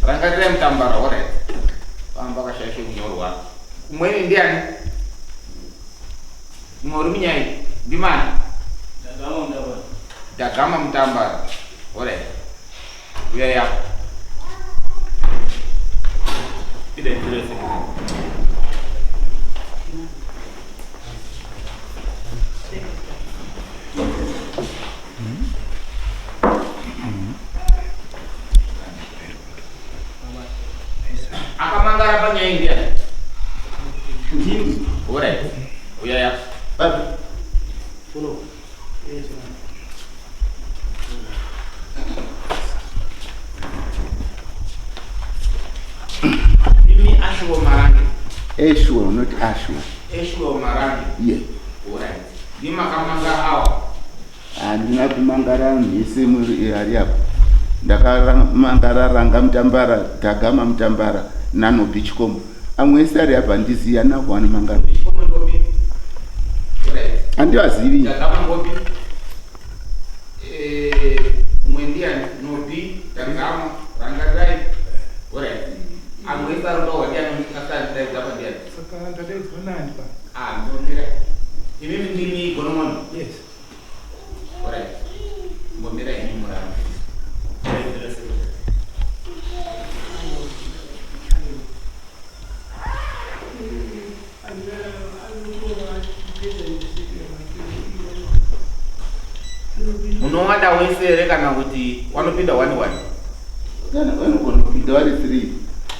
Rangarirai Mutambara, alright. Pamba kashaishe kunyorwa. Umweni ndiani? Umwe uri munyai ndimani? Dagama Mutambara. Dagama Mutambara. Alright. Uya yako. Ida interese. Akamangara panyaya ndiani? Ndini. Alright. Uya yako. Babi. Kuno. Ndimi Ashwell Marange. Ashwell, not Ashwell. Ashwell Marange. Yeah. Alright. Ndimi makamangara awa. Handina kumangara mhisi muri ari apo. Ndakamangara Ranga Mutambara, Dhagama Mutambara naNobi Chikomo. Amwe ese ari apa handizivi handina kuwana mangara. Chikomo ndopi? Alright. Handivazivi. Dhagama ngopi? Eh, umwe ndiani? Nobi, Dhagama, Rangarirai. Alright. Amwe ese ari kurohwa ndiani? Asati ndaidza apa ndiani? Saka ndadaidzwa nani pa? Ah, ndomira. Imimi ndimi Gonomono. Yes. Alright. Mbomira henyu murambe. Munowada wese here kana kuti wanopinda one one? Kana vanogona kupinda vari 3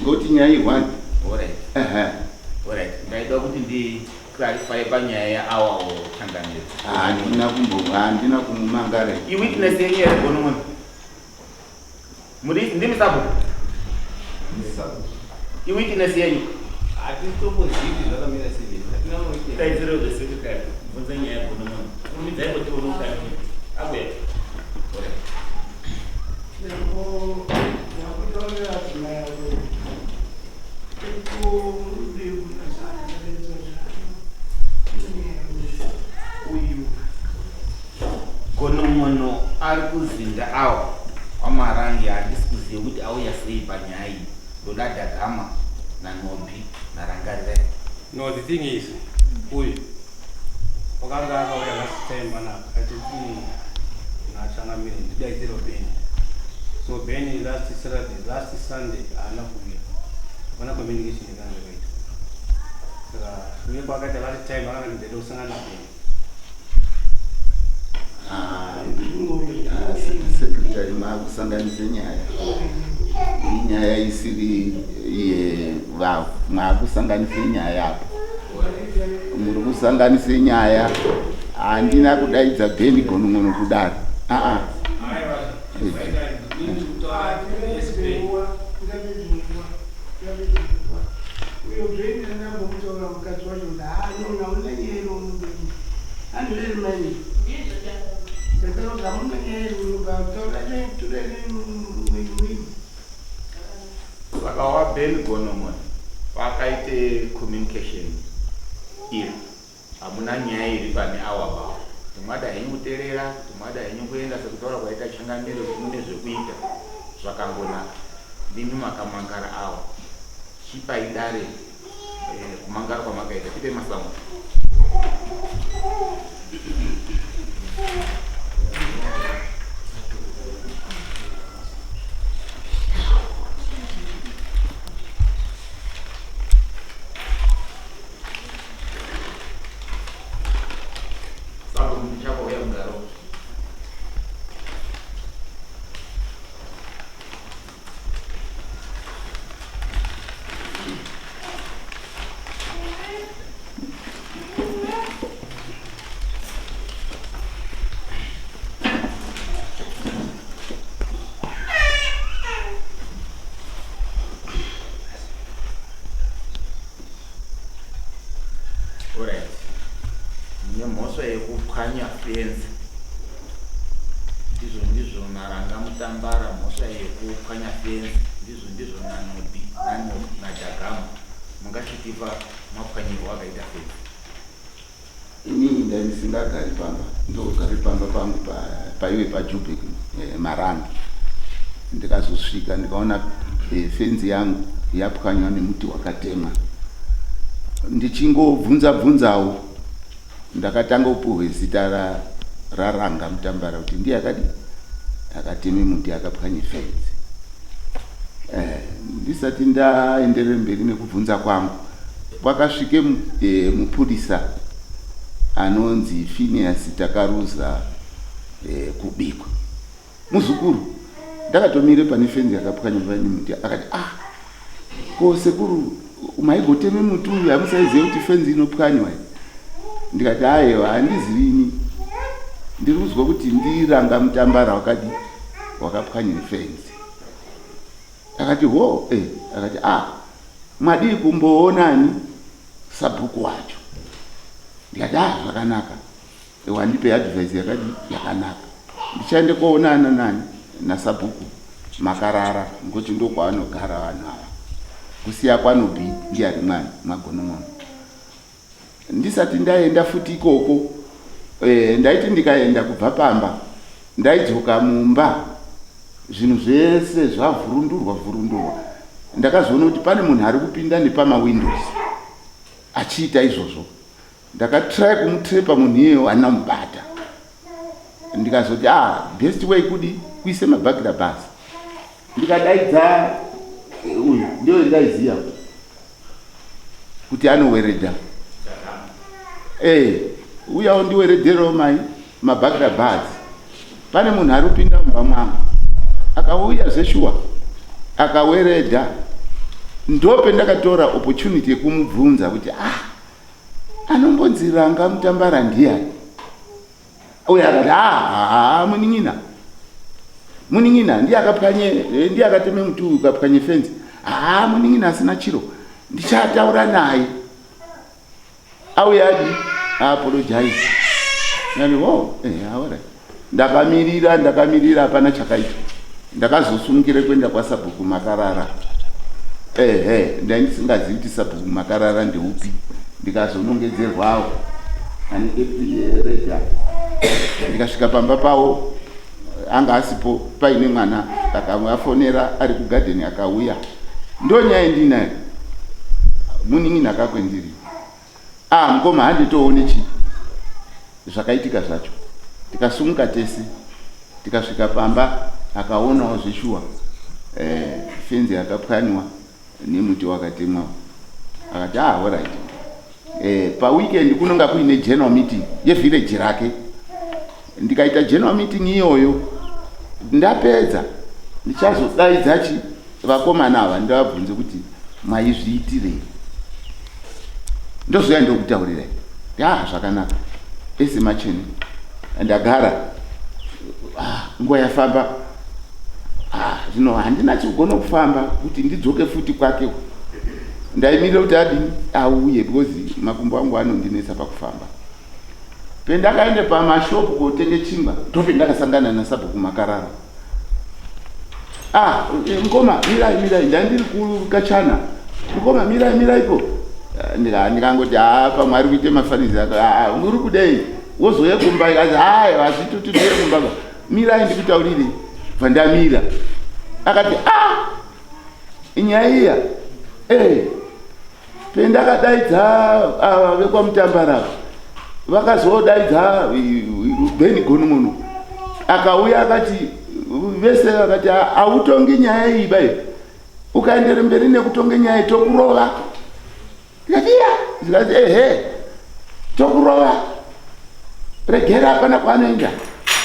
ngokuti nyaya i 1. Alright. Ehe. Alright. Ndaida kuti ndi clarify panyaya yaawa changamire. Handina kumbo handina kumumangara. I witness yenyu here Gonomono? Muri ndimi sabhuku? I witness yenyu? Hatitombozvivi zvakamira sei. Hatina mawitness. Daidziro the secretary. Bvunza nyaya yaGonomono. Kurumidzai kuti tione kutangira. Abuya. Alright. Uyu Gonomono ari kuzinda awa kwaMarange handisi kuziva kuti auya sei panyaya iyi. Ndoda Dhagama naNobi naRangarirai. No, the thing is, uyu wakanga akauya last time panapa achiti nachangamire ndidaidziro Ben. So Ben last Saturday, last Sunday haana kuuya. Hapana communication yakanga yakaita. Saka uye kwakaita last time akanga ndida kusangana naBen. Ah, secretary maakusanganise nyaya. Iyi nyaya isiri yevavhu. Maakusanganise nyaya apa. Muri kusanganise nyaya. Handina kudaidza Benny Gonongono kudaro. Ah ah. Aiwa, inini kutaura yes Ben. Uyo Beni andambomutaura mukadzi wacho kuti haanona unanyero unobeni andizveri mani ndakaroga munanyero unobataura turere. Saka waBen Gonomono pakaite communication iri hamuna nyaya iri pane awa bawa. Kuti mwada henyu kuteerera, kuti mwada henyu kuenda sekutaura kwaita changamire kuti mune zvekuita zvakangonaka. Ndimi makamangara awa. Chipai dare eh, kumangara kwamakaita. Tipei masango. Sabhuku ndichakouya mugaro. Alright. Mune mhosva yekupwanya fenzi. Ndizvo ndizvo naRanga Mutambara mhosva yekupwanya fenzi. Ndizvo ndizvo naNobi nano naJagama. Mungachitipa mapwanyirwo akaita fenzi. Inini ndandisingagari pamba, ndogari pamba pangu paive paJubek Marange. Ndikazosvika ndikaona e, fenzi yangu yapwanywa nemuti wakatemwa. Ndichingobvunza bvunzawo ndakatanga kupuhwe zita ra raRanga Mutambara kuti ndiye akadi akateme muti akapwanye fenzi. Eh, ndisati ndaenderere mberi nekubvunza kwangu kwakasvike e, mupurisa anonzi Phineas Takaruza e, kubikwa muzukuru ndakatomire pane fenzi yakapwanywa pane muti akati ah ko sekuru maigoteme muti uyu hamusaiziva kuti fenzi inopwanywa ndikati aiwa handizivi ini ndiri kuzwa kuti ndiranga mutambara wakadi wakapwanywa fenzi akati ho eh akati ah mwadii kumboonani sabhuku wacho ndikati ah zvakanaka wandipe advice yakadi yakanaka ndichaende koonana nani nasabhuku makarara ngokuti ndokwavanogara vanhu ava kusiya kwanobi ndiye ari mwana magonongono ndisati ndaenda futi ikoko e, ndaiti ndikaenda kubva pamba ndaidzoka mumba zvinhu zvese zvavhurundurwa vhurundurwa ndakazoona kuti pane munhu ari kupinda nepamawindows achiita izvozvo ndakatry kumutrepa munhu iyeyo handina mubata ndikazoti ah best way kudi kuise maburglar bars ndikadaidza eh, uyu ndiyo ndaiziva kuti anoweredha eh uyawo ndiweredherewo mai maburglar bars pane munhu ari kupinda mumba mwangu akauya zveshuwa akaweredha ndope ndakatora opportunity yekumubvunza kuti ah anombonzi Ranga Mutambara ndiyani uyo akati ah munin'ina munin'ina ndiye akapwanye eh, ndiye akateme muti uyu ukapwanye fenzi haa munin'ina asina chiro ndichataura naye auya adi aapologize nani oh eh alright ndakamirira ndakamirira hapana chakaitwa ndakazosumukire kuenda kwasabhuku makarara ehe ndai ndisingazivi kuti sabhuku makarara ndeupi ndikazonongedzerwawo ane reda ndikasvika pamba pawo anga asipo paine mwana akavafonera ari kugadheni akauya ndonyaya yandinayo munin'ina kakwendiri ah mukoma handitoone chii zvakaitika zvacho tikasumuka tese tikasvika pamba akaonawo zveshuwa eh, fenzi yakapwanywa nemuti wakatemwa akati ah alright eh, paweekend kunonga kuine general meeting yevillage rake ndikaita general meeting iyoyo ndapedza ndichazodaidza chi vakomana ava ndivabvunze kuti maizviitirei ndozouya ndokutaurirai ya zvakanaka ese macheni ndagara ah, nguva yafamba ah, zvino handina chikugona kufamba kuti ndidzoke futi kwake ndaimirira kuti adini auye because makumbo angu anondinetsa pakufamba pendakaende pamashopu kotenge chingwa ndopendakasangana nasabhuku makarara ah eh, mukoma mirai mirai ndandiri kukachana mukoma mirai miraipo eh, ndikangoti haa pamwe ari kuite mafanizi ako ah, uri kudei wozouya kumba ikazi haya hazvituti ndiye kumba mirai ndikutaurire bva ndamira akati ah inyaya iya eh pendakadaidza ava vekwamutambara vakazodaidza beni gonun'unu akauya akati vese vakati hautongi nyaya iyi bai ukaendere mberi nekutonge nyaya tokurova ndikati iya zvikati ehe tokurova regera hapana kwaanoenda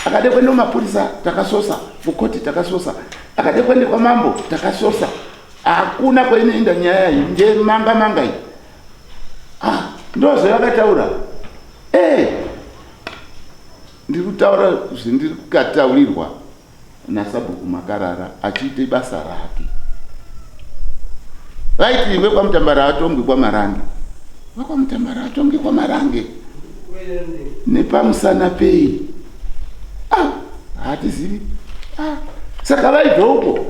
akade kuenda kumapurisa takasosa kukoti takasosa akade kuenda kwamambo takasosa hakuna kwainoenda nyaya iyi ndemanga manga iyi ah, ndozvavakataura e ndiri kutaura zvendiri kukataurirwa nasabhuku makarara achiite basa rake vaiti vekwamutambara atongwi kwamarange vekwamutambara atongwi kwamarange nepamusana pei ah, hatizivi ah. saka vaibva uko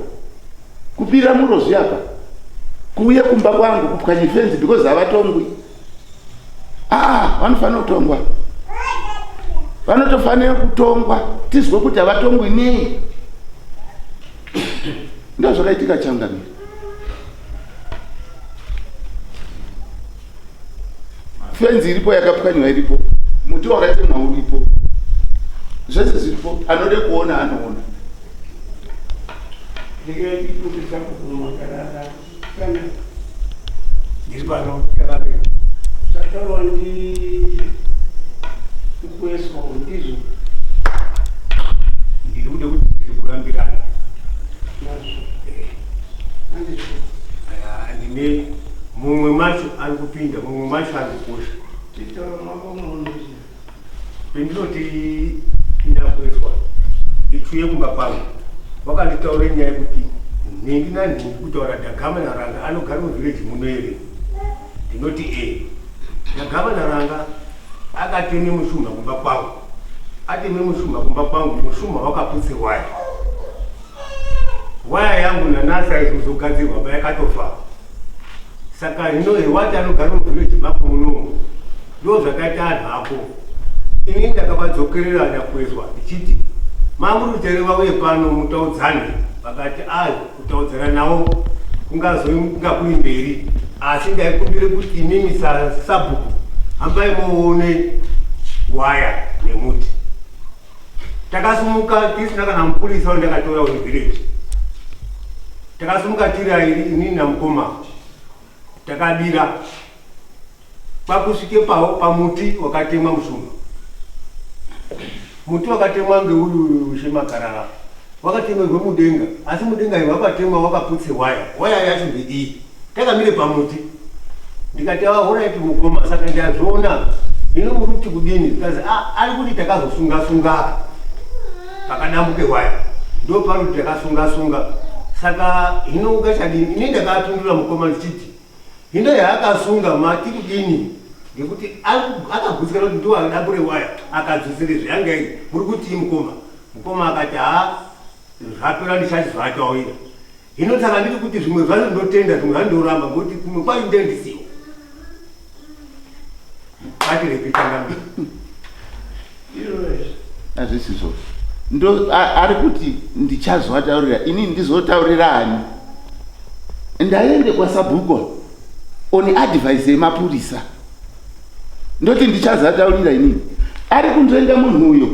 kupira murozvi apa kuuye kumba kwangu kupwanye fenzi because havatongwi aa vanofanira kutongwa vanotofanira kutongwa tizwe kuti havatongwi nei ndo zvakaitika changamire. Fenzi iripo yakapwanywa iripo, muti wakatemwa uripo, zvese zviripo. Anode kuona anoona. Ndiri pano takapera. Zvataurwa ndi kueswa ndizvo. Ndiri kude kuti ndiri kurambirana nazvo. Handizvo. Aya, ndine mumwe macho ari kupinda, mumwe macho ari kukosha. Titaura mako munhu. Pendinoti ndakueswa ndichiuye kumba kwangu, wakanditaura nyaya yekuti nhingi nanhingi, kutaura Dhagama naRanga anogara muvhireji muno here? Ndinoti e, Dhagama naRanga akateme mushumha kumba kwangu, ateme mushumha kumba kwangu, mushumha wakaputse waya, waya yangu nanasi aizozogadzirwa payakatofa. Saka hino hewati anogara muvhireji mako munomu, ndo zvakaita anhu ako. Ini ndakavadzokerera nyakueswa ndichiti mamuri kutere vauye pano mutaudzane, vakati ai, kutaudzana navo kungazoinga kuri mberi, asi ndaikumbire kuti imimi sabhuku hambai muone waya nemuti. Takasumuka tisina kana mupurisa wandakatora wevhireji, takasumuka tiri airi, inini namukoma, takabira kwakusvike pawo pamuti wakatemwa mushumba. Muti wakatemwa ngeuyu Shemakarara wakatemerwe mudenga, asi mudenga iwe wakatemwa wakaputse waya, waya yacho ndeiyi. Takamire pamuti, ndikati alright mukoma, saka ndazviona, hino muri kuti kudini? Zikazi ari kuti takazosunga sunga pakadambuke waya, ndo pari kuti takasunga sunga. Saka hino ungachadini? Ini ndakatundura mukoma ndichiti hino yaakasunga mati kudini, ngekuti akagutsikana kuti ndiwo adambure waya akadzosere zvayanga iri. Muri kutii mukoma? Mukoma akati haa, zvapera, ndichachizvataurira. Hino saka ndiri kuti zvimwe zvacho ndotenda, zvimwe zvacho ndoramba, ngekuti kumwe kwacho ndendisiwo atirepitangamira. Hazvisizvo. Ndo ari kuti ndichazoataurira ini, ndizotaurira ani? Ndaende kwasabhuku on advice yemapurisa, ndoti ndichazataurira inini. Ari kunzvenga munhu uyo,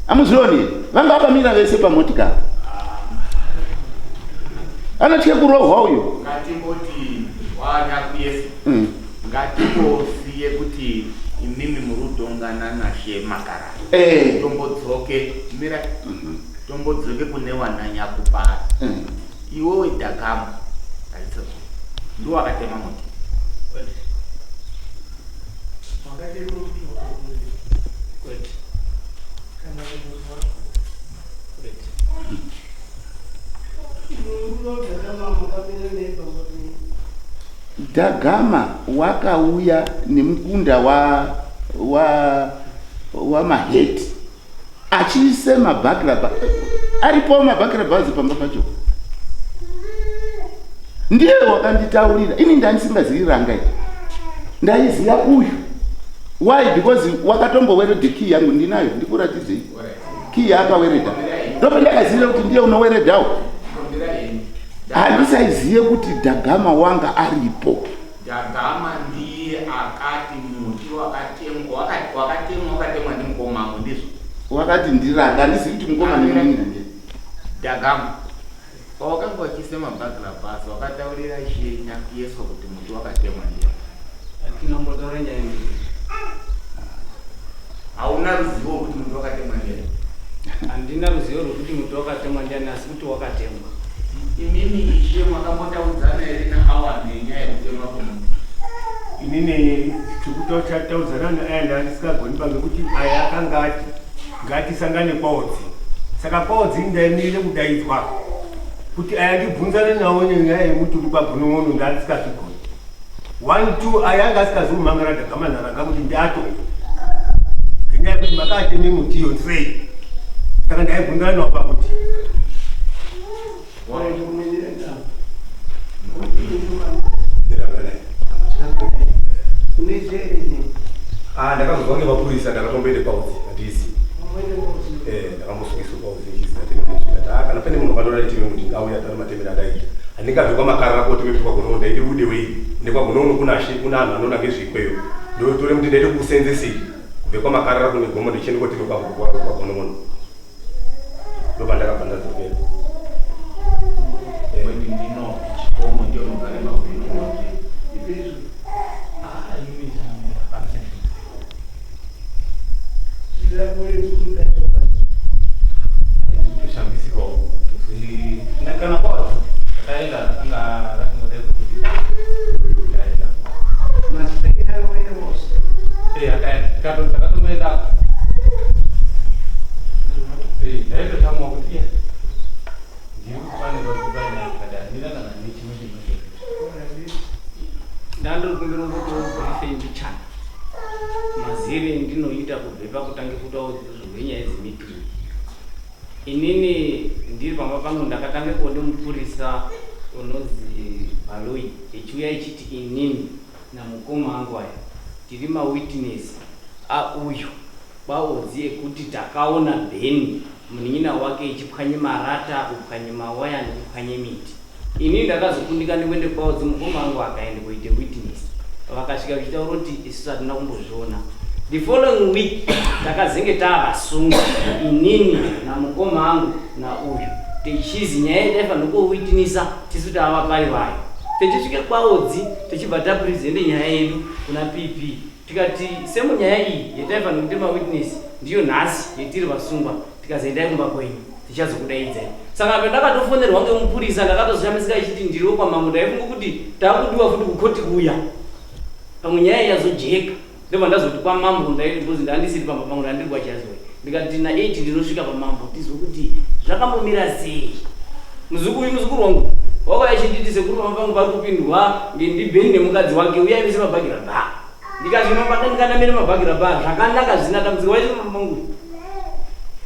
amuzvioni? Vanga vakamira vese pamotikari, anotye kurohwa uyo. Ngatimboti wanyakuyesa. Ngatimbosiye kuti imimi muri kutongana naShemakarara. Tombodzoke, mira, tombodzoke kune wananyakupara. Iwewe Dhakama handisazvo, ndiwo akatema muti? Wakatema muti wakabuda. Kwete. Kana kunozwa. Kwete. Dhagama makamira naye pamba penyu? Dhagama wakauya nemukunda wa wamaheti achiise mabhakirabha, aripo mabhakirabhazi pamba pacho. Ndiye wakanditaurira. Ini ndandisingazivi Ranga iyi, ndaiziva uyu. Why? Because wakatombowerede key yangu, ndinayo, ndikuratidzei key yaakawereda. Ndopandakaziva kuti ndiye unoweredhawo. Handisaizive kuti Dhagama wanga aripo. Dhagama ndiye akati muti wakatemwa, wakatemwa, wakatemwa ndimukomangu, ndizvo? Wakati ndiranga, handizivi kuti mukoma nemunin'ina ndiye. Dhagama, pawakanga uchise mabhagirabhasi wakataurira Shenyakuyeswa kuti muti wakatemwa ndiye? Tinombotaura nyaya mbiri. Hauna ruzivo rwekuti muti wakatemwa ndiye? Handina ruzivo rwekuti muti wakatemwa ndiani, asi kuti wakatemwa. Imimi ishe makambotaudzana here naawa nenyaya yekutemwa kwomuti? Inini tikutataudzana naaya ndandisingagoni pa, ngekuti aya akanga ati ngatisangane kwaodzi. Saka kwaodzi ndaimirire kudaidzwa kuti aya ndibvunzane nawo nenyaya yemuti uri pabhunun'unu, ndandisingazvigoni. One, two, aya anga asingazomangara Dhagama naRanga kuti ndiatonge ngenyaya yekuti makaateme mutiyo sei. Saka ndaibvunzana nawo pakuti Waitokumirira ndau. Unoziva here nini? Ah, ndakazozwa ngemapurisa, ndakatomboende paudzi, handisi. Wamboenda kwaudzi? Eh, ndakambosukiswa paudzi ndichizati ah, kana pane munhu akandora nditeme kuti ngauya tari matemero andaita. Handingabve kwamakarara koteme kwaGonono, ndaide bude wei. NekwaGonono kuna she, kuna anhu anoona ngezveikweyo. Ndotore muti ndaite kuusenzesei kubve kwamakarara kune gomo ndichienda koteme kwagonomono. Ndopandakabva ndadzokera. Kwedu ndino chikomo ndiyo nogara mabhini. Kana kwacho takaenda anga akangodaidza kuti ndaenda. Eh, akaenda takatomboenda. Eh, ndaitotamwa kuti iya ndiri kufanirwa kuti paine akadai handina kana nechimwe chinhu. Ndandiri kumbira kuti mbichana mazire ndinoita kubve pakutange kutaura zvenyaya dzemiti. Inini ndiri pamba pangu ndakatange kuone mupurisa unozi Baloi echiuya echiti inini namukoma angu aya tiri mawitness auyu kwaodzi ekuti takaona Bheni munin'ina wake echipwanye marata, kupwanye mawaya nekupwanye miti. Inini ndakazokundika nekuende kwaodzi, mukoma wangu akaende kuite witness. Vakasvika vachitaura kuti isusu hatina kumbozviona. The following week takazenge taavasungwa inini namukoma angu nauyu tichizi nyaya yataifanira kuwitnessa tisu taavapari vayo. Tichisvike kwaodzi tichibva tapresente nyaya yedu kuna PP tikati semunyaya iyi yataifanira kuite mawitness ndiyo nhasi yetiri vasungwa, tikazoendai kumba kwenyu tichazokudaidzai. Saka pandakatofonerwa ngemupurisa ndakatozoshamisika ichiti ndiriwo kwamambo. Ndaifunga kuti takudiwa futi kukoti kuya pamwe nyaya yazojeka. Ndobva ndazoti kwamambo because ndandisiri pamba pangu, ndandiri kwachazoi. Ndikati na8 ndinosvika pamambo tizwe kuti zvakambomira sei. Muzukuru, muzukuru wangu wakauya chinditi, "Sekuru, pamba pangu pari kupindwa ndibheni nemukadzi wake, uyai vese mabhagira bha." Ndikazvino ndikanamire mabhagira bha zvakanaka zvisina dambudziko vaise pamba pangu.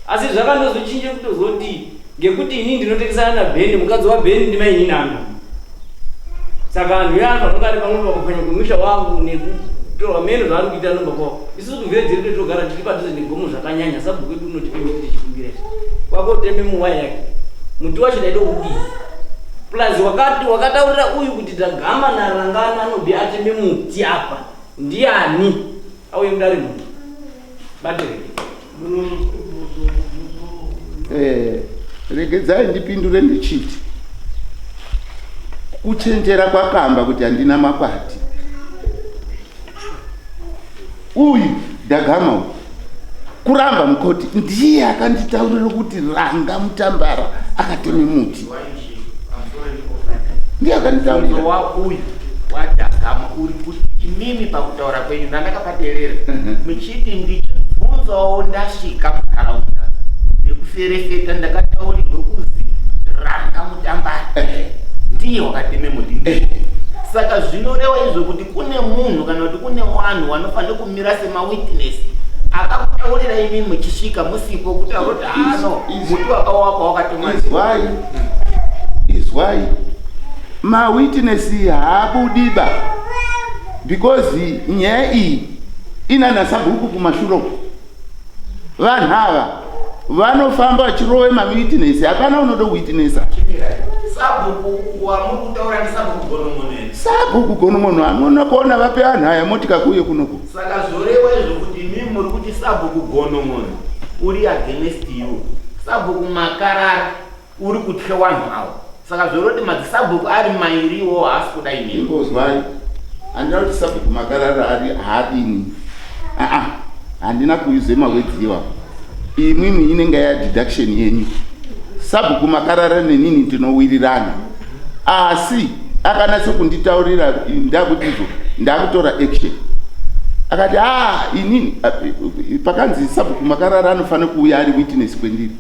Asi zvakandozochinja kutozoti ngekuti inini ndinotengesana nabheni, mukadzi wabheni ndimainini angu. Saka anhu iano anonga ari pamwe pakupwanya kwemusha wangu nekutorwa meno zvaari kuita nomba kwavo. Isusu kuvillage redu togara tiri padhuze negomo zvakanyanya. Sabhuku wedu unotipe miti tichikumbira izvi kwakoteme muwaya yake muti wacho ndaida kudii. Plus wakati wakataurira uyu kuti tagama narangana anobvi ateme muti apa ndiani auye mudare munhu batereke. Regedzai ndipindure ndichiti kuchenjera kwakamba kuti handina makwati. Uyu Dhagama uyu kuramba mukoti ndiye akanditaurira kuti Ranga Mutambara akateme muti, ndiye akanditaurira. Wa uyu wadhagama uri kuti imimi pakutaura kwenyu ndandakapateerera muchiti ndichibvunzawo ndasvika munharaunda nekuferefeta ndakataurirwe kuzi Ranga Mutambara ndiye wakateme muti. Saka zvinoreva izvo kuti kune munhu kana kuti kune vanhu vanofanira kumira semawitness akakutaurira imi muchisvika musipo kutaura kuti ano muti wakawapa wakatemwa. Izwai, izwai, mawitness haabudiba because nyaya iyi ina nasabhuku kumashure uko. Vanhu ava vanofamba vachirove mawitness, hapana unoda kuwitnessa. Sabhuku wamuri kutaura ndisabhuku Gonomoneni? Sabhuku Gonomono anoona kuona vape vanhu aya motika kuuye kunoko. Saka zvoreva izvo kuti imi muri kuti sabhuku Gonomono uri against you, sabhuku Makarara uri kutya vanhu avo. Saka zvoreva kuti madzisabhuku ari mairi iwowo haasi kuda imimi. Imbozwai, handina kuti sabhuku Makarara ari haadini. Aa, handina kuuze mawords iwapo. Imwimwi inenge yadeduction yenyu. Sabhuku Makarara nenini tinowirirana, asi akanatsa kunditaurira ndakuti izvo ndakutora action. Akati a inini pakanzi sabhuku Makarara anofanira kuuya ari witness kwendiri,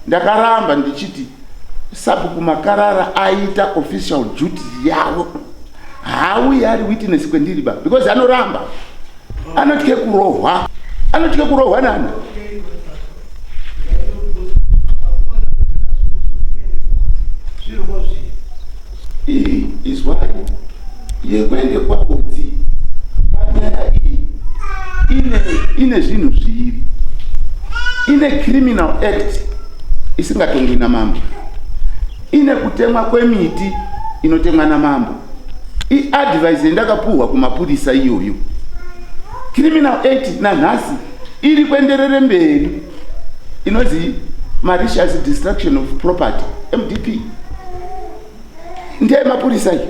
ndakaramba ndichiti sabhuku Makarara aita official duty yavo, haauyi ari witness kwendiri ba, because anoramba, anotye kurohwa, anotye kurohwa nani. Iyi izwai, yekuende kwaudzi panyaya iyi ine zvinhu zviviri. Ine criminal act isingatongwi namambo, ine kutemwa kwemiti inotemwa namambo. Iadvice yandakapuhwa kumapurisa iyoyo. Criminal Act nanhasi iri kuenderere mberi inonzi malicious destruction of property, MDP. Ndiye mapurisa iyi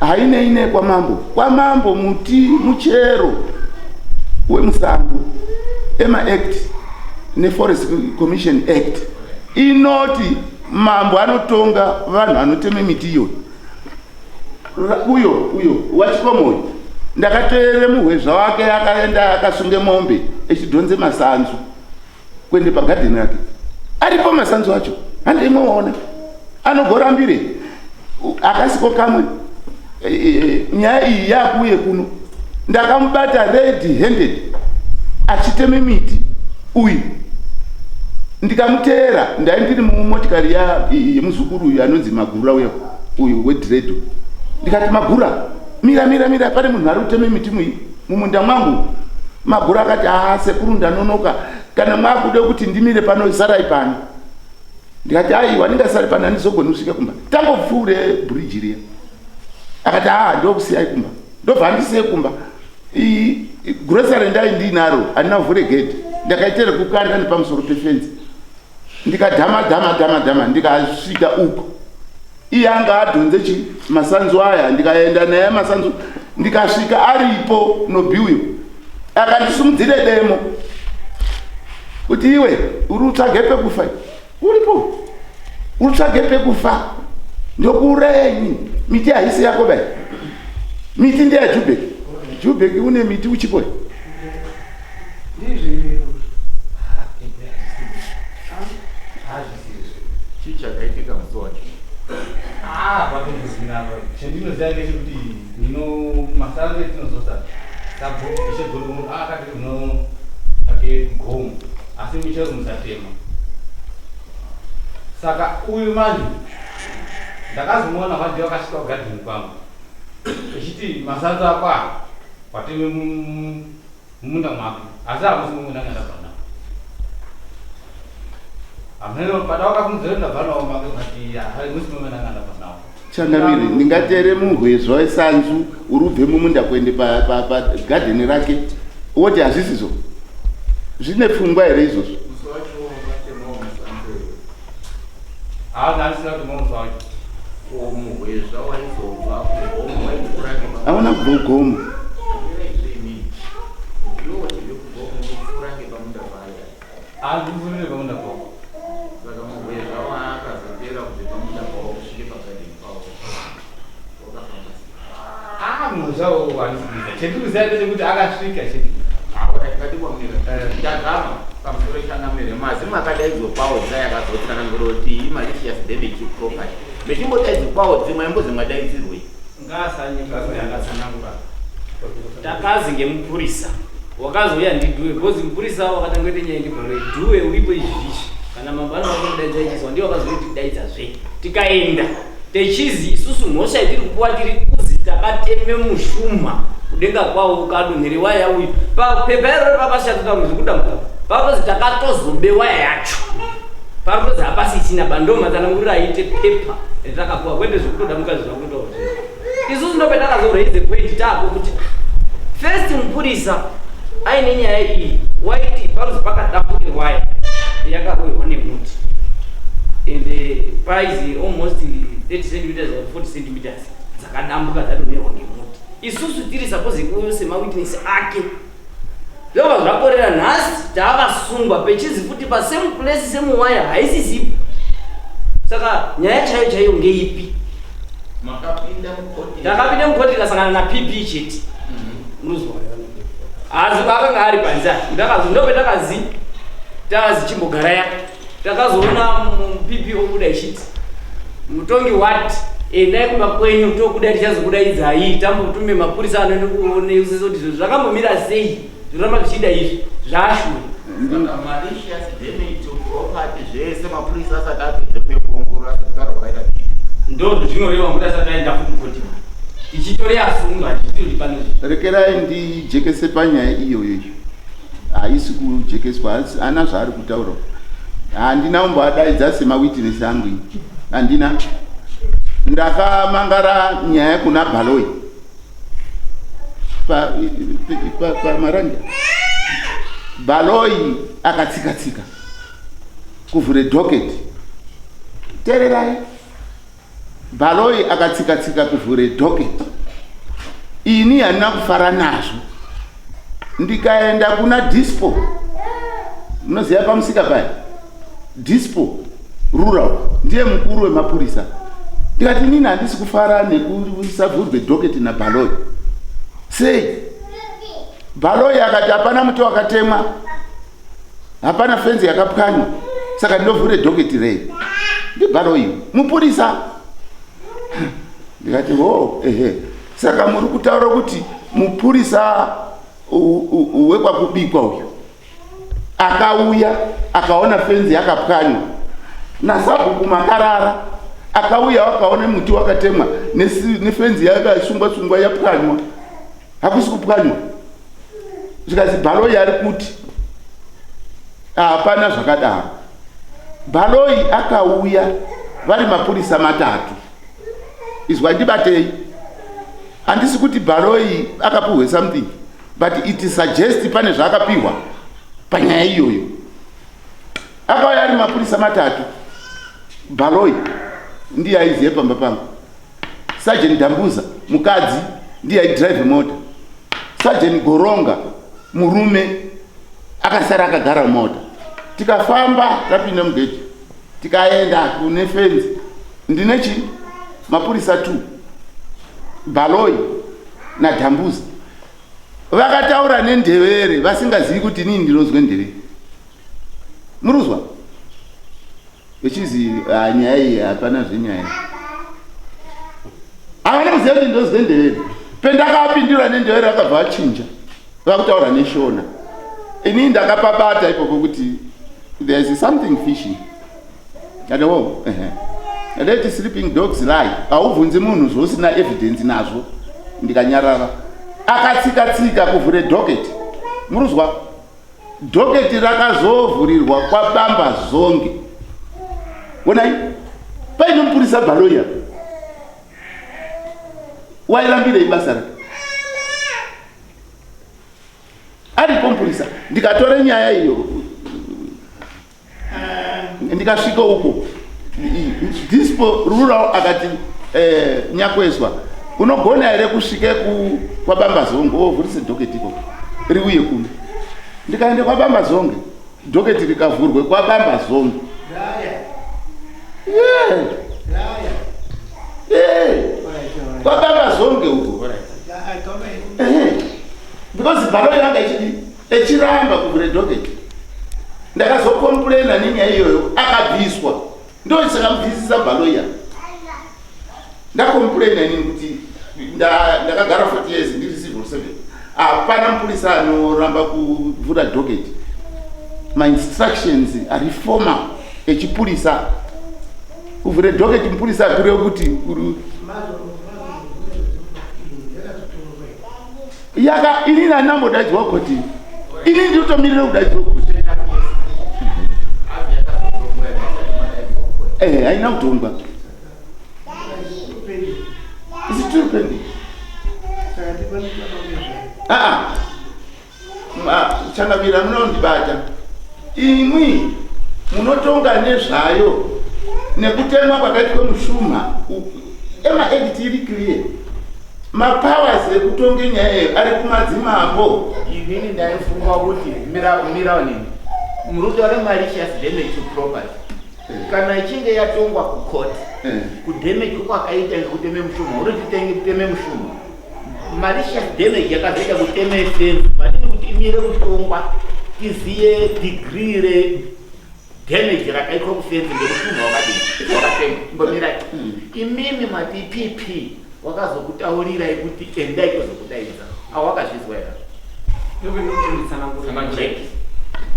hainei nekwamambo. Kwamambo muti muchero wemusango. Ema Act neForest Commission Act inoti mambo anotonga vanhu vanoteme miti iyoyo. Uyo wachikomo uyo ndakateerere muhwezva wake akaenda akasunge mombe echidhonze masanzu kuende pagadheni rake. Aripo masanzu acho, handimwe waona anogorambire akasiko kamwe. Nyaya iyi yakuuye kuno, ndakamubata red handed achiteme miti uyu, ndikamuteera. Ndai ndiri mumotikari yemuzukuru uyu anonzi Magura, uyo uyu wedhiredho. Ndikati, "Magura, mira, mira, mira, pane munhu ari kuteme miti mumunda mwangu." Magura akati, "Haa, sekuru, ndanonoka. Kana mwakude kuti ndimire pano, sarai pano." Ndikati, "Aiwa, ndingasari pano, handizogoni kusvika kumba." Tangopfuure bhuriji riya, akati, "Haa, ndokusiyai kumba." Ndobva andisiye kumba. Grocery ndai ndiinaro, handina kuvhure gedhi, ndakaita rekukanda nepamusoro pefenzi, ndikadhama dhama dhama dhama, ndikasvika uko iye anga adhonze chi masanzu aya. Ndikaenda naye masanzu, ndikasvika aripo Nobi uyo akandisimudzire demo kuti, "Iwe uri utsvage pekufa, uripo utsvage pekufa, ndokuurayai. Miti haisi yako bai, miti ndeyaJubek. Jubek, une miti uchipo." Ndizvo. Chii chakaitika musi wacho? Ah, patombozinapa. Chendinoziva ndechekuti ndino masango etinozosa sabhuku munhu akati unotsvake gomo, asi michero musatema. Saka uyu manje ndakazomuona one day wakasvika kugadheni kwangu echiti masango ako aya wateme mumunda mwako, asi hamusi mumunda ngandabva nawo. Hameno pada wakafunzira ndabva nawo make ukati hamusi mumunda ngandabva nawo. Changamire, ndingatere muhwezva wesanzu uri ubve mumunda kuende pagadheni rake, woti hazvisizvo? Zvine pfungwa here izvozvo? Musi wacho wakatemawo musango here? Haana, andisina kuti musi wacho. Ko muhwezva waizobva kugomo waipfuura? Hauna kubva kugomo. Iwe wachibve kugomo unopfuura ngepamunda paya. Handipfuurire pamunda pako. Saka muhwezva waakazotera kubve pamunda pawo kusvike pagadheni pawo wakafamba sei? Ah, muhwezva handisi chendikuziva ndechekuti akasvika chete. Ngatikwamira ndagama pamusoro. Changamire, mazimu akadaidzwa kwaodza yakazotsanangura kuti imalicious damage to property. Mechimbodaidzwa kwaodzi, mwaimbozi mwadaidzirwei? Ngaasanyatsanangura. Takazi ngemupurisa wakazouya ndidhuwe, because mupurisa wakatangoite nyaya ndibharo dhuwe uripo izvizvi kana mambo anovakudaidza ichizwa ndiye wakazoitidaidzazve. Tikaenda techizi isusu mhosva yatiri kupuwa tiri kuzi takateme mushuma kudenga kwawo ukadonhere waya uyu. Papepa iroro papashatotaura zvekudambuka, papozi takatozobe waya yacho, paritozi hapasichina bando. Matsananguriro aite pepa ratakapuwa, kwete zvekutodamuka zvakutotaura isusu. Ndopetakazoraise point tako kuti first mupurisa aine nyaya iyi waiti paruzi pakadambuke waya yakarohwa nemuti and paizi almost 30 centimeters or 40 centimeters dzakadambuka dzadonherwa ngemuti. Isusu tiri suppose kuuyo semawitness ake, zvobva zvakorera. Nhasi taakasungwa pechizi futi pasame place same waya haisisipo. Saka nyaya chaiyo chaiyo ngeipi? Makapinda mukoti? Ndakapinda mukoti, ndikasangana naPP chete. Munozwa asi akanga ari panze. Ndakazi ndope takazi tazi chimbogaraya. Takazoona PP obuda ichiti, "Mutongi wati endai kumba kwenyu, tokuda tichazokudaidzai, tambotume mapurisa anoende kuonesesa kuti zvinhu zvakambomira sei zviramba zvichiida izvi zvashure." Saka malicious damage to property zvese mapurisa asati apedze kuekuongorora asati kutaura kwakaita PP? Ndo zvinoreva kuti asati aenda futi koti tichitori asungwa tichitori pano. Rekerai ndijekese panyaya iyoyo. Iyo haisi kujekeswa, ana zvaari kutaura. Handina kumboadaidza semawitness angu ini, handina. Ndakamangara nyaya kuna Baloi. Pamaranja pa, pa, Baloyi akatsika-tsika kuvhure docket. Tererai. Baloyi akatsika-tsika kuvhure docket. Ini handina kufara nazvo. Ndikaenda kuna Dispo. Munoziva pamusika paya? Dispo rural ndiye mukuru wemapurisa. Ndikati inini handisi kufara nekusavhurwe docket naBaloyi. Sei? Baloyi akati hapana muti wakatemwa, hapana fenzi yakapwanywa, saka ndinovhure dhoketi rei? NdiBaloyi mupurisa. Ndikati ho, ehe, saka muri kutaura kuti mupurisa wekwakubikwa uyu akauya akaona fenzi yakapwanywa nasabhuku makarara, akauya akaona muti wakatemwa nefenzi yakasungwa sungwa yapwanywa, hakusi kupwanywa. Zvikanzi Baloyi ari kuti hapana zvakadaro. Baloyi akauya vari mapurisa matatu. Izwa ndibatei, handisi kuti Baloyi akapuhwe something, but it suggest pane zvaakapihwa panyaya iyoyo. Akauya ari mapurisa matatu. Baloyi ndiye aizive pamba pangu, Sergeant Dambuza mukadzi ndiye aidrive mota, Sergeant Goronga murume akasara akagara mota. Tikafamba tapinda mugate tikaenda kune fenzi, ndine chi mapurisa 2, Baloyi naDambuza, vakataura nendevere vasingazivi kuti inini ndinozwe ndevere. Muruzwa vechizi ah, nyaya iyi hapana zvenyaya, havana kuziva kuti ndinozwe ndevere. Pendakavapindura nendevere vakabva vachinja vakutaura neshona. Inini ndakapabata ipopo kuti there is something fishy. Adawo ehe, let sleeping dogs lie. Haubvunzi munhu zvousina evidence nazvo. Ndikanyarara. Akatsika tsika kuvhure docket. Muruzwa, docket rakazovhurirwa kwabamba zonge. Onai paine mupurisa Baloya, wairambirei basa rake? Aripo mupurisa. Ndikatore nyaya iyo ndikasvika uko, Dispo rural akati, nyakweswa unogona here kusvike kwabamba zonge wovhurise docket ikoko riuye kuno? Ndikaende kwabamba zonge, docket rikavhurwe kwabamba zonge. Yeah. Yeah. Kwabamba zonge uko. Because Baloyi yanga ichidi echiramba kuvhure docket. Ndakazokomplena nenyaya iyoyo, akabviswa. Ndo saka mubvisisa Baloyi. Ndakomplena inini kuti ndakagara 40 years ndiri civil servant, hapana mupurisa anoramba kuvhura docket. Mainstructions ari formal echipurisa, kuvhure docket mupurisa akureva kuti yaka inini handinambodaidzwa koti ini ndinotomirira kudaidzwa koti. Haina kutongwa, is still pending. Aa, changamira, munondibata imwi munotonga nezvayo nekutemwa kwakaitwa mushuma. Ema act iri clear, mapowers ekutonge nyaya iyo ari kumadzimambo. Inini ndaifunga kuti mira nini, muri kutaura malicious damage to property. Kana ichinge yatongwa kucourt, kudamage kwakaita ngekuteme mushuma, unotitenge kuteme mushuma, malicious damage yakazoita kuteme fence, patini kuti imire kutongwa tiziye degree redamage rakaitwa kufenzi ngemushuma wakadini wakatemwa. Imbomirai. Imimi mati PP wakazokutaurirai kuti endai tozokudaidza, awakazvizwa here? Nditsanangure.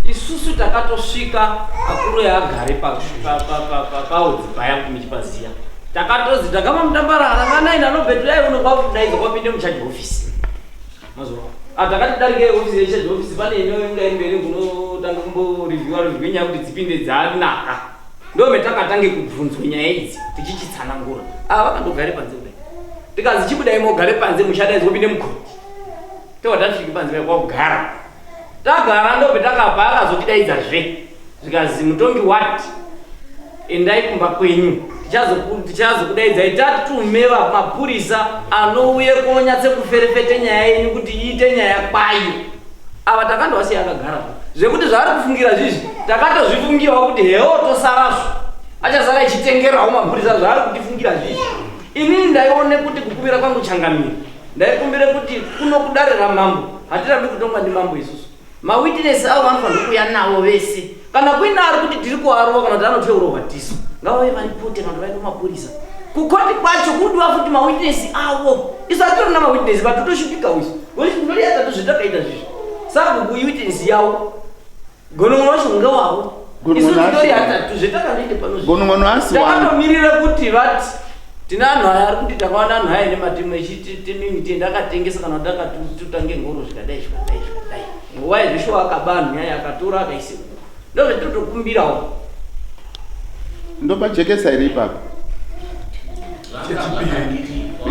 Isusu takatosvika akuru yaagare paudzi paya muchipaziya, takatozi takama mutambara ranganai nanobert dai uno kwakudaidzwa kwapinde mucharge office mazuva takati darike ofisi yecharge office, pane inonga iri mberi kunotanga kumboreviewa review nyaya kuti dzipinde dzanaka. Ndo metakatange kubvunzwa nyaya idzi tichichitsanangura. Ava vakandogare panze kudai, tikazi chibudai mogare panze, muchadaidzwa kupinde mukoti. Tobva tasvika panze paya kwakugara. Tagara ndobve takabva akazotidaidza zve. Zvikazi mutongi wati endai kumba kwenyu tichazokudaidzai tatume mapurisa anouye konyatse kuferefete nyaya yenyu kuti iite nyaya kwayo. Ava takandovasiya akagara zvekuti zvaari kufungira zvizvi takatozvifungirawo kuti hewo tosarazvo achasara ichitengerawo mapurisa zvaari kutifungira zvizvi. Inini ndaione kuti kukumbira kwangu changamire Ndaikumbira kuti kuno kudare ramambo hatirambi kutongwa ndimambo isusu. Mawitness avo vanofanirwa kuuya navo vese. Kana kuine ari kuti tiri kuarova kana kuti anotya kurohwa tisu ngavauye varipote kana kuti vaende kumapurisa. Kukoti kwacho kudiwa futi mawitness avo. Isu hatitorina mawitness but totoshupika usu. Ndoriya tatu zvetakaita zvizvi. Sabhuku iwitness yavo. Gonongono wacho ngewavo. Isu titori atatu zvetakaita pano. Gonongono asi wangu. Takatomirira kuti vati tine anhu aya ari kuti takawana anhu aya nematemo echiteme miti ende akatengesa kana kuti akatuta ngengoro zvikadai zvikadai zvikadai. Nguva yezvishuwa akaba anhu yaya akatora akaisa uko. Ndozvetinotokumbirawo. Ndopajekesa here ipapo?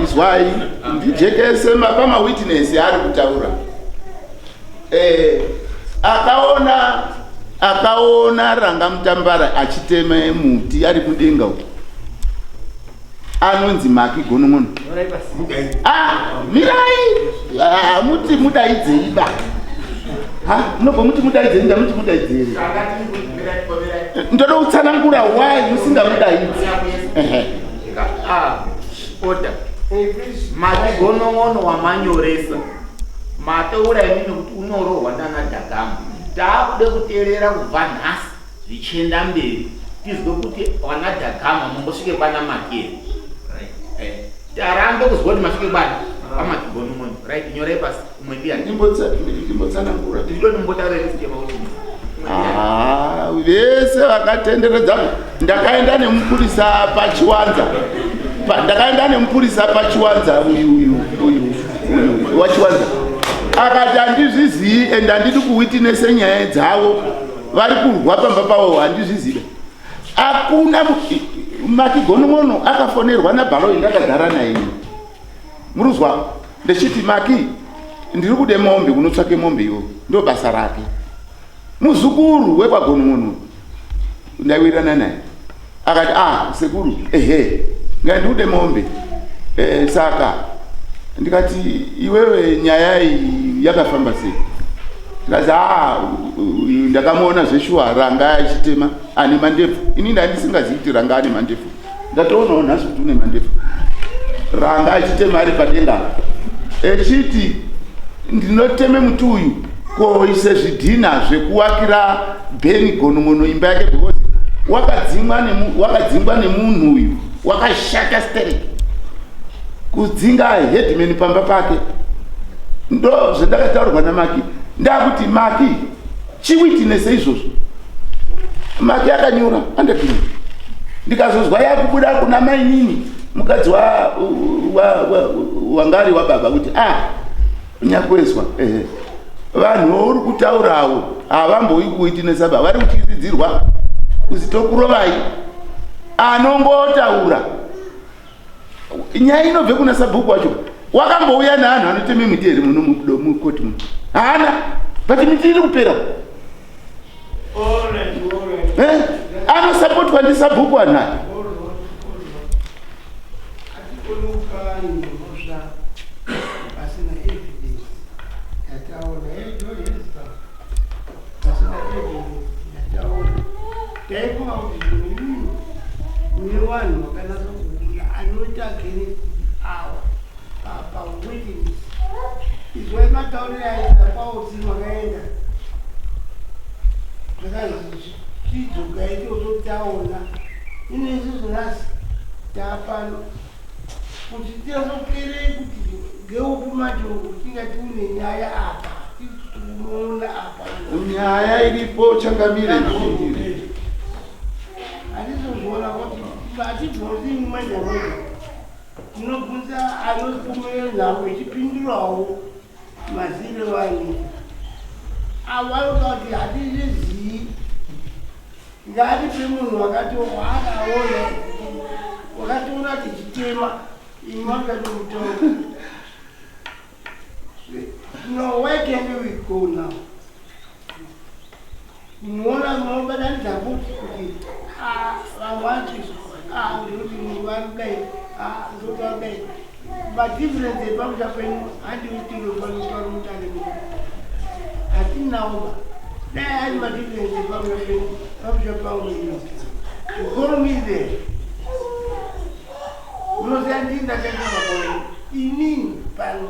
Izwai ndijekese pamawitness ari kutaura. Eh, akaona akaona Ranga Mutambara achitema muti ari mudenga uko anonzi Maki Gonongono. Ah, mirai ah, muti mudaidzei ba ha munobva muti mudaidzei ndamuti mudaidzei ndoda kutsanangura why musingamudaidzi. Ah, order. Maki Gonongono wamanyoresa Mataura imimi kuti unorohwa nana Dhagama. Taakuda kuteerera kubva nhasi zvichienda mberi tizwe kuti vana Dhagama mumbosvike kwana Maki here. Right. Eh. Tarambe kuzwa kuti masvike kwani? Kwamaki Gonomoni. Right, nyorai pasi. Umwe ndiyani? Ndimbotsanangura. Ndinoda mumbotaura list yemakuti. Ah, vese vakatenderedza ndakaenda nemupurisa pachiwanza ndakaenda nemupurisa pachiwanza uyu uyu uyu uyu wachiwanza akati handizvizii and handidi kuwitinese nyaya dzavo vari kurwa pamba pavo handizvizive hakuna makigonongono akafonerwa nabhaloi ndakagara naye muruzwa ndechiti maki ndiri kude mombe unotsvake mombe iwo ndo basa rake muzukuru wekwagonun'unu ndaiwirirana naye akati ah sekuru ehe ngandikude mombe e, saka ndikati iwewe nyaya iyi yakafamba sei ndikati ah ndakamuona zveshuwa ranga achitema ane mandebvu ini ndandisingazivi kuti ranga ane mandebvu Ndatoonawo nhasi kuti une mandefu. Ranga achitema ari padenga echiti ndinoteme muti uyu koise zvidhina zvekuwakira Bheni gonongono imba yake because wakadzingwa nemu, wakadzingwa nemunhu uyu wakashata stereki kudzinga headman pamba pake ndo zvendakataurwa namaki ndakuti maki Chiwitness izvozvo. Maki akanyura andadini. Ndikazozwa yakubuda kuna mainini mukadzi wa, wa, wa, wangari wababa kuti ah nyakweswa ehe vanhu vauri kutaurawo havamboyi kuwitinesa ba vari kutyisidzirwa kuzi tokurovai anongotaura nyaya inobve kuna sabhuku wacho wakambouya neanhu anotema miti here muno mukoti muno haana but miti iri kupera eh? anosapotwa ndisabhuku anhu aya Taifunga kuti zvinhu mune vanhu vakanatsa kuona anoita against awa pawitness izwai matauriro aita kwautsi makaenda zvakanzi chidzokai tozotaona ino isusu nhasi tapano kuti tiazopere kuti ngeupi manje tingati une nyaya apa tikuona apa nyaya iripo changamire ndipindire handizozviona kuti hatibvunzi mumwe nemumwe tinobvunza anopumira nhau ichipindurawo mazire vanhu avo vanoda kuti hatizvizii ngatipe munhu wakati waakaona wakationa tichitema imwe akati mutongo No, where can we go now? Munoona munobatanidza futi kuti ah, vamwe vati ah, ndinoti vari kudai, ah, ndinoti vari kudai. Madifference epamusha penyu handiutiro pano pano mutare muno. Hatinawo ba. Dai ari madifference epamusha penyu pamusha pangu ino. You call me there. Munoziva ndini ndakaita baba wenyu. Inini pano.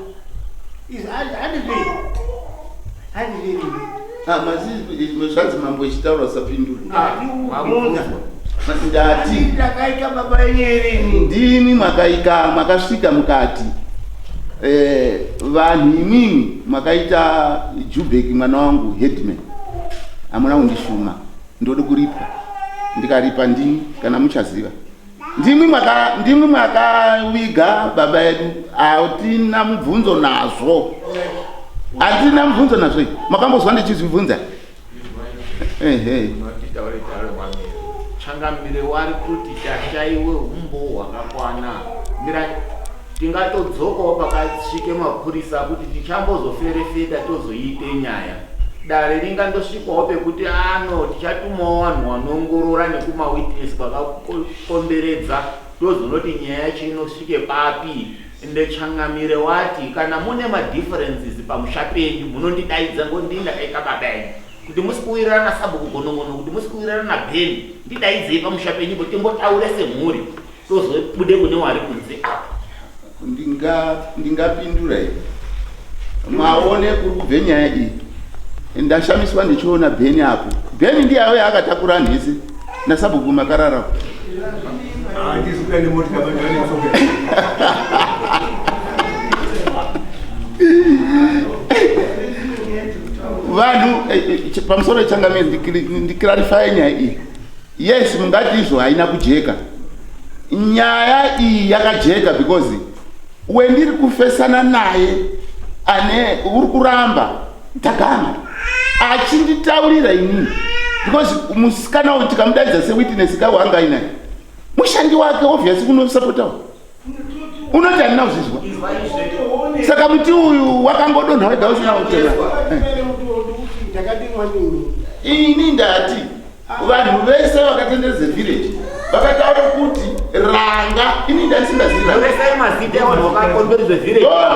Is handizvei. Handizvei. Ah, mazi zvanzi mambo ichitaura usapindura. Ndakubvunza. Ndati Ndakaita baba wenyu here inini? Ndimi makaika makasvika mukati eh, vanhu imimi makaita Jubek mwana wangu headman hamuna kundishuma ndode kuripwa ndikaripa ndimi kana muchaziva ndimwi maka ndimwi makaviga baba edu hatina mubvunzo nazvo hatina mubvunzo nazvo makambozwa ndichizvibvunza ehe Changamire wari kuti tashaiwe humbowo hwakakwana mira tingatodzokawo pakasvike mapurisa kuti tichambozoferefeta tozoiite nyaya dare ringandosvikwawo pekuti ano tichatumawo vanhu vanoongorora nekumawitness kwakakomberedza tozonoti nyaya yacho inosvike papi ende changamire wati kana mune madifferences pamusha penyu munondidaidza ngoti ndini ndakaita baba enyu kuti musi kuwirirana nasabhuku gonongono kuti musi kuwirirana nabheni ndidaidzei pamusha penyupo timbotaure semhuri tozobude kune wari kunze apo. Ndingapindura here? Maone kuri kubve nyaya iyi. Ndashamiswa ndichiona Bheni apo. Bheni ndiye auya akatakura nhese nasabhuku makarara. Vanhu eh, eh, pamusoro changamire ndiclarify nyaya iyi. Yes, mungati izvo haina kujeka. Nyaya iyi yakajeka because wendiri kufesana naye ane uri kuramba Tagama achinditaurira inini because musikana uyu tikamudaidza sewitness ka wanga ainaye mushandi wake obviously kunosapotawo unoti handina kuzvizwa saka muti uyu wakangodonha wega usina kutema ini ndati vanhu vese vakatenderedza village vakataura kuti ranga ini ndaisingaziviro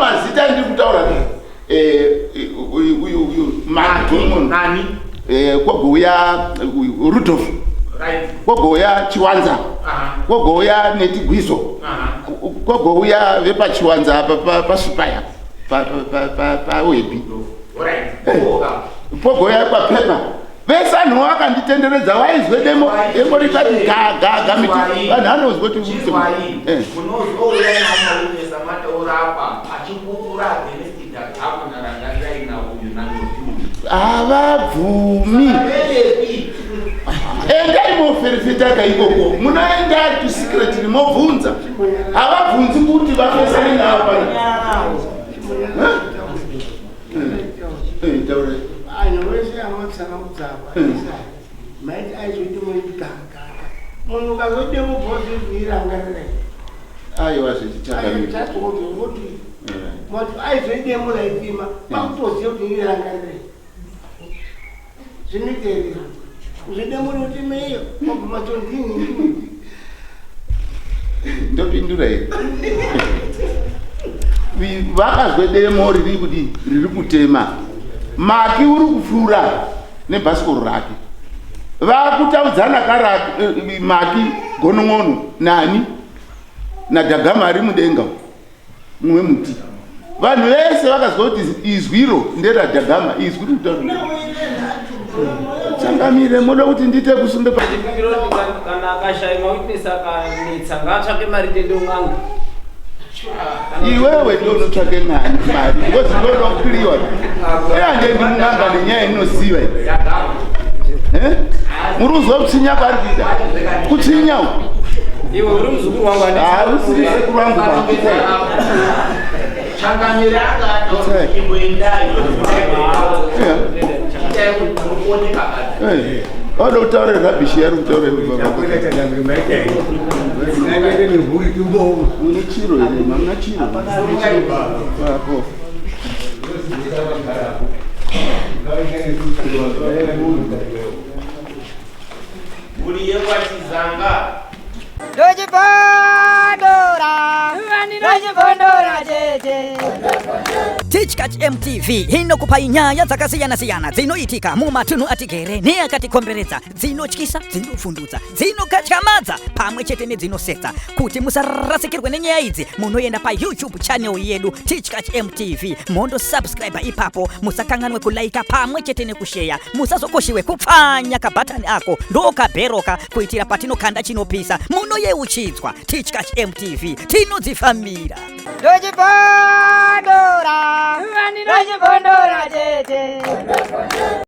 mazita andiri kutaura eh, uyu uyu nani eh, kwagouya Rudolf kwagouya Chiwanza kwagouya Netigwizo kwagouya vepaChiwanza apa pasupaya pawebi pogouya kwapepa vese anhu vakanditenderedza vaizwe demo demo rikati gagaga miti vanhu anozwa kuti eh. munozouya naamaunesa mataurapa achipupura against Havabvumi. Endai moferefeta ikoko. Munoenda to secretly mobvunza. Havabvunzi kuti vafesane navo pano. Eh, taurai. Vanhu vese amatsanangudza ava maiti aizoite muigagaga munhu ukazoite mubhozi zviirangarira Aiwa zvechichakamira. Aizoidemura ipima pakutoziva kuti irangarire zvinoiterera kuzvidemura kuti meiyo mabva matondini ndopindura here vakazwe demo riri kudii riri kutema maki uri kupfuura nebhasikoro rake vakutaudzana kara eh, maki gonon'ono nani nadhagama ari mudenga mumwe muti vanhu vese vakazwa kuti izwiro nderadhagama izwi rikutaura changamire moda kuti ndiite kusunde kana akashaya mawitness akanetsa ngaatsvake mari ndiende un'anga iwewe ndo unotsvake ng'ani mari because ndoda kukiriwa ehandendi mun'anga nenyaya inoziva eh? muri kuzwa kutsinya kwaari kuita kutsinya uku iwe uri muzukuru wangu hausiri sekuru wangu changamire akati imboendai Wada kutaura rubbish yari kutaura mune chiro here mamuna chiro. Mhuri yekwaChizanga. Ndochibondora, ndochibondora chete. Tichkach MTV inokupai nyaya dzakasiyana-siyana dzinoitika mumatunhu atigere neakatikomberedza, dzinotyisa, dzinovhundutsa, dzinokatyamadza pamwe chete nedzinosetsa. Kuti musarasikirwe nenyaya idzi, munoenda paYouTube channel yedu Tichkach MTV mondosubscribe ipapo. Musakanganwe kulaika pamwe chete nekusheya. Musazokoshiwe kupfanya kabhatani ako ndokabheroka kuitira patinokanda chinopisa munoyeuchidzwa. Tichkach MTV tinodzifambira. Ndochibondora, ndochibondora chete.